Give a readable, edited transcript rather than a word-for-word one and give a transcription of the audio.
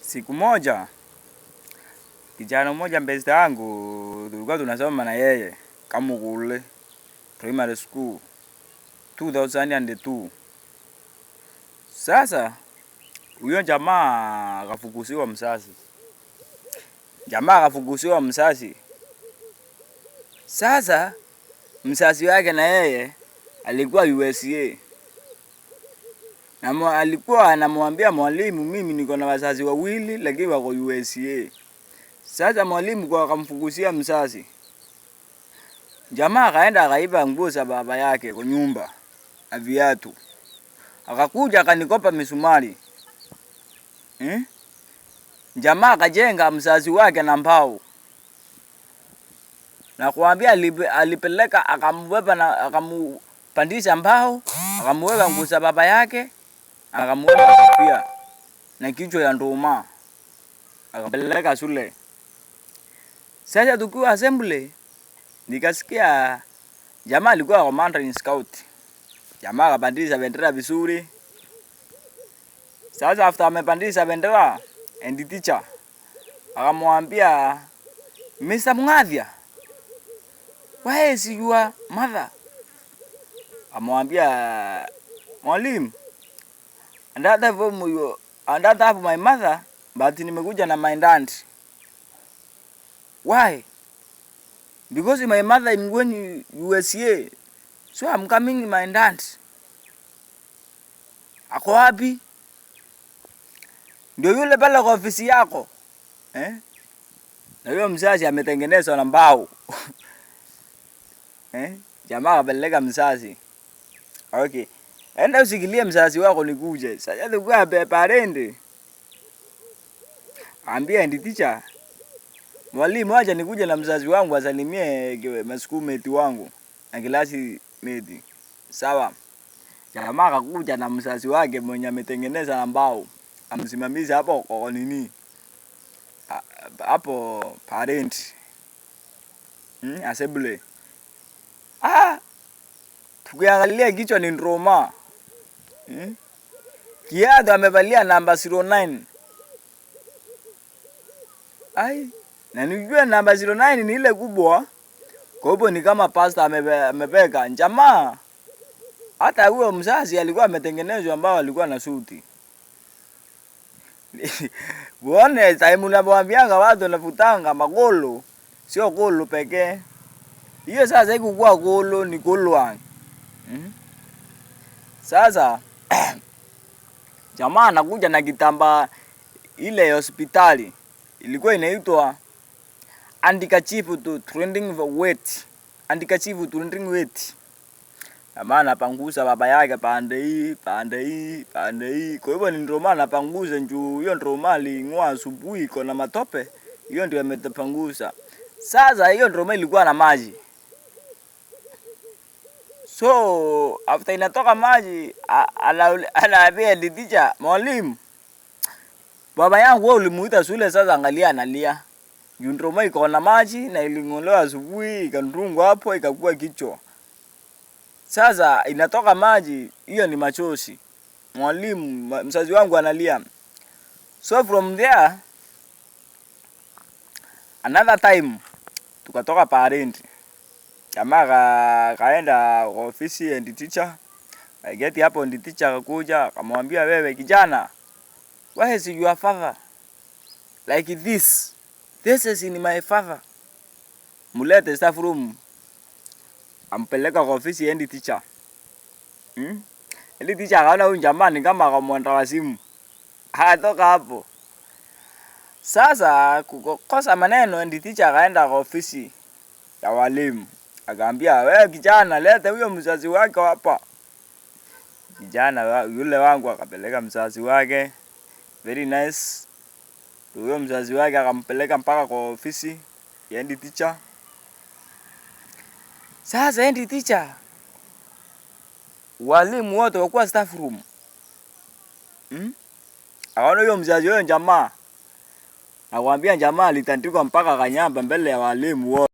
Siku moja kijana mmoja mbeste yangu tulikuwa tunasoma na yeye Kamukule Primary School 2002. Sasa huyo jamaa akafukuziwa mzazi, jamaa akafukuziwa mzazi. Sasa mzazi wake na yeye alikuwa USA na alikuwa anamwambia mwalimu, mimi niko na wazazi wawili lakini wako USA. Sasa mwalimu kwa akamfukuzia mzazi, jamaa akaenda akaiba nguo za baba yake kwa nyumba na viatu, akakuja akanikopa misumari eh? Jamaa akajenga mzazi wake na mbao na kuambia alipeleka akambeba na akamupandisha mbao, akamuweka nguo za baba yake, akamuweka kofia na kichwa ya nduma, akapeleka shule. Sasa tukiwa assembly, nikasikia jamaa alikuwa commander in scout. Jamaa akapandisha bendera vizuri. Sasa after amepandisha bendera, and teacher akamwambia, "Mr. Mungathia, where is your mother?" Amwambia, "Mwalimu, I don't have my mother, but nimekuja na my dad." "Why?" "Because my mother is going USA. So I'm coming my dad." "Ako wapi?" "Ndio yule pale kwa ofisi yako." Eh? Na huyo mzazi ametengenezwa na mbao. Eh? Jamaa akapeleka mzazi. Okay. "Enda usikilie mzazi wako nikuje." Sasa tukua parent. Ambia head teacher, "Mwalimu, acha nikuje na mzazi wangu asalimie maschoolmate wangu na classmate." Sawa. Jamaa akakuja na mzazi wake mwenye ametengeneza na mbao. Amsimamizi hapo kwa nini? Hapo parent. Assembly. Ah! Tukiangalia kichwa ni ndroma. Kiatu amevalia namba 09. Ai, na nijue namba 09 ni ile kubwa. Kwa hivyo ni kama pastor amepeka. Jamaa hata huyo mzazi alikuwa ametengenezwa ambao alikuwa na suti. Uone time unamwambianga watu wanavutanga magolo, sio golo pekee. Hiyo sasa ikukuwa golo ni golwang. Sasa jamaa anakuja na kitambaa ile ya hospitali ilikuwa inaitwa handkerchief to trending weight. Handkerchief to trending weight. Jamaa anapangusa baba yake pande hii, pande hii, pande hii. Kwa hivyo ni ndio maana anapangusa juu hiyo ndio mali ing'oa asubuhi iko na matope. Hiyo ndio amepangusa. Sasa hiyo ndio ilikuwa na maji. So after inatoka maji anaambia teacher, "Mwalimu, baba yangu wewe ulimuita shule, sasa angalia analia. Juu ndoma iko na maji na iling'olewa asubuhi ikandungwa hapo ikakuwa kichwa. Sasa inatoka maji, hiyo ni machozi. Mwalimu, mzazi wangu analia." So from there another time tukatoka parent. Jamaa kaenda kwa ofisi head teacher. Aketi hapo head teacher akakuja akamwambia, "Wewe kijana, where is your father?" "Like this. This is in my father." "Mulete staff room." Ampeleka kwa ofisi head teacher. Head teacher akaona huyu jamaa ni kama akamwenda wazimu. Akatoka hapo. Sasa kukosa maneno, head teacher akaenda kwa ofisi ya walimu. Akaambia, "Wewe kijana, leta huyo mzazi wake hapa." Kijana yule wangu akapeleka mzazi wake. Very nice. Huyo mzazi wake akampeleka mpaka kwa ofisi ya head teacher. Sasa head teacher, walimu wote wakuwa staff room. Akaona huyo mzazi huyo jamaa. Nakwambia jamaa alitandikwa mpaka kanyamba mbele ya walimu wote.